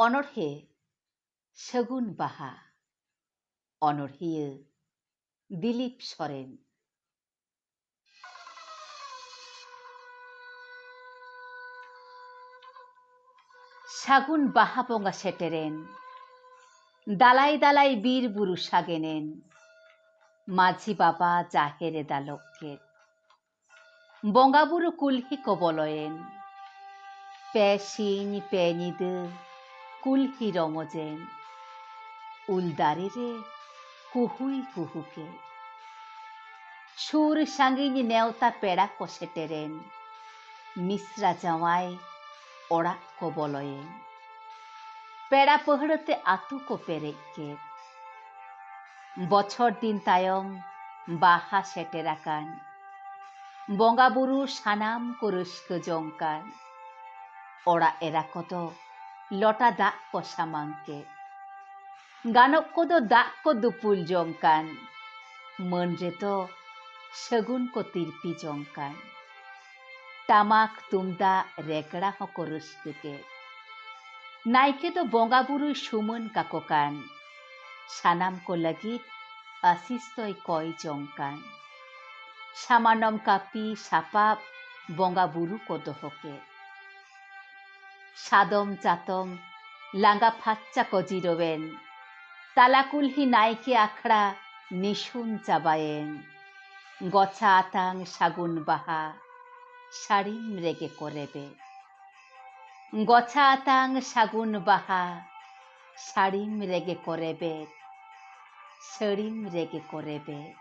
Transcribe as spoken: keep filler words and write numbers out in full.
ᱚᱱᱚᱬᱦᱮ ᱥᱟᱹᱜᱩᱱ ᱵᱟᱦᱟ᱾ ᱚᱱᱚᱬᱦᱤᱭᱟᱹ ᱫᱤᱞᱤᱯ ᱥᱚᱨᱮᱱ᱾ ᱥᱟᱹᱜᱩᱱ ᱵᱟᱦᱟ ᱵᱚᱸᱜᱟ ᱥᱮᱴᱮᱨᱮᱱ, ᱫᱟᱞᱟᱭ ᱫᱟᱞᱟᱭ ᱵᱤᱨ ᱵᱩᱨᱩ ᱥᱟᱜᱮᱱᱮᱱ, ᱢᱟᱹᱡᱷᱤ ᱵᱟᱵᱟ ᱡᱟᱦᱮᱨ ᱮ ᱫᱟᱞᱚᱵ ᱠᱮᱫ᱾ ᱵᱚᱸᱜᱟ ᱵᱩᱨᱩ ᱠᱩᱞᱦᱤ ᱠᱚ ᱵᱚᱞᱚᱭᱮᱱ᱾ ᱯᱮ ᱥᱤᱧ ᱯᱮ ᱧᱤᱫᱟᱹ ᱠᱩᱞᱦᱤ ᱨᱚᱢᱚᱡᱮᱱ᱾ ᱩᱞ ᱫᱟᱨᱮ ᱨᱮ ᱠᱩᱦᱩᱭ ᱠᱩᱦᱩ ᱠᱮᱫ᱾ ᱥᱩᱨ ᱥᱟᱺᱜᱤᱧ ᱱᱮᱣᱛᱟ ᱯᱮᱲᱟ ᱠᱚ ᱥᱮᱴᱮᱨᱮᱱ᱾ ᱢᱤᱥᱨᱟ ᱡᱟᱶᱟᱭ ᱚᱲᱟᱜ ᱠᱚ ᱵᱚᱞᱚᱭᱮᱱ᱾ ᱯᱮᱲᱟ ᱯᱟᱹᱦᱲᱟᱹ ᱛᱮ ᱟᱹᱛᱩ ᱠᱚ ᱯᱮᱨᱮᱡ ᱠᱮᱫ᱾ ᱵᱚᱪᱷᱚᱨ ᱫᱤᱱ ᱛᱟᱭᱚᱢ ᱵᱟᱦᱟ ᱥᱮᱴᱮᱨ ᱟᱠᱟᱱ᱾ ᱵᱚᱸᱜᱟ ᱵᱩᱨᱩ ᱥᱟᱱᱟᱢ ᱠᱚ ᱨᱟᱹᱥᱠᱟᱹ ᱡᱚᱝ ᱠᱟᱱ᱾ ᱚᱲᱟᱜ ᱮᱨᱟ ᱠᱚᱫᱚ ᱞᱚᱴᱟ ᱫᱟᱜ ᱠᱚ ᱥᱟᱢᱟᱝ ᱠᱮᱫ᱾ ᱜᱟᱱᱚᱜ ᱠᱚᱫᱚ ᱫᱟᱜ ᱠᱚ ᱫᱩᱯᱩᱞ ᱡᱚᱝ ᱠᱟᱱ᱾ ᱢᱟᱹᱱ ᱨᱮᱫᱚ ᱥᱟᱹᱜᱩᱱ ᱠᱚ ᱛᱤᱨᱯᱤ ᱡᱚᱝ ᱠᱟᱱ᱾ ᱴᱟᱢᱟᱠ ᱛᱩᱢᱫᱟᱜ ᱨᱮᱜᱽᱲᱟ ᱦᱚᱸᱠᱚ ᱨᱟᱹᱥᱠᱟᱹ ᱠᱮᱫ᱾ ᱱᱟᱭᱠᱮ ᱫᱚ ᱵᱚᱸᱜᱟ ᱵᱩᱨᱩᱭ ᱥᱩᱢᱟᱹᱱ ᱠᱟᱠᱚ ᱠᱟᱱ᱾ ᱥᱟᱱᱟᱢ ᱠᱚ ᱞᱟᱹᱜᱤᱫ ᱟᱥᱤᱥ ᱫᱚᱭ ᱠᱚᱭ ᱡᱚᱝ ᱠᱟᱱ᱾ ᱥᱟᱢᱟᱱᱚᱢ ᱠᱟᱹᱯᱤ ᱥᱟᱯᱟᱵ ᱵᱚᱸᱜᱟ ᱵᱩᱨᱩ ᱠᱚ ᱫᱚᱦᱚ ᱠᱮᱫ᱾ ᱥᱟᱫᱚᱢ ᱪᱟᱛᱚᱢ ᱞᱟᱸᱜᱟ ᱯᱷᱟᱨᱪᱟ ᱠᱚ ᱡᱤᱨᱟᱹᱣᱮᱱ᱾ ᱛᱟᱞᱟ ᱠᱩᱞᱦᱤ ᱱᱟᱭᱠᱮ ᱟᱠᱷᱲᱟ ᱱᱤᱥᱩᱱ ᱪᱟᱵᱟᱭᱮᱱ᱾ ᱜᱚᱪᱷᱟ ᱟᱛᱟᱝ ᱥᱟᱹᱜᱩᱱ ᱵᱟᱦᱟ ᱥᱟᱹᱲᱤᱢ ᱨᱮᱜᱮ ᱠᱚ ᱨᱮᱵᱮᱫ᱾ ᱜᱚᱪᱷᱟ ᱟᱛᱟᱝ ᱥᱟᱹᱜᱩᱱ ᱵᱟᱦᱟ ᱥᱟᱹᱲᱤᱢ ᱨᱮᱜᱮ ᱠᱚ ᱨᱮᱵᱮᱫ, ᱥᱟᱹᱲᱤᱢ ᱨᱮᱜᱮ ᱠᱚ ᱨᱮᱵᱮᱫ᱾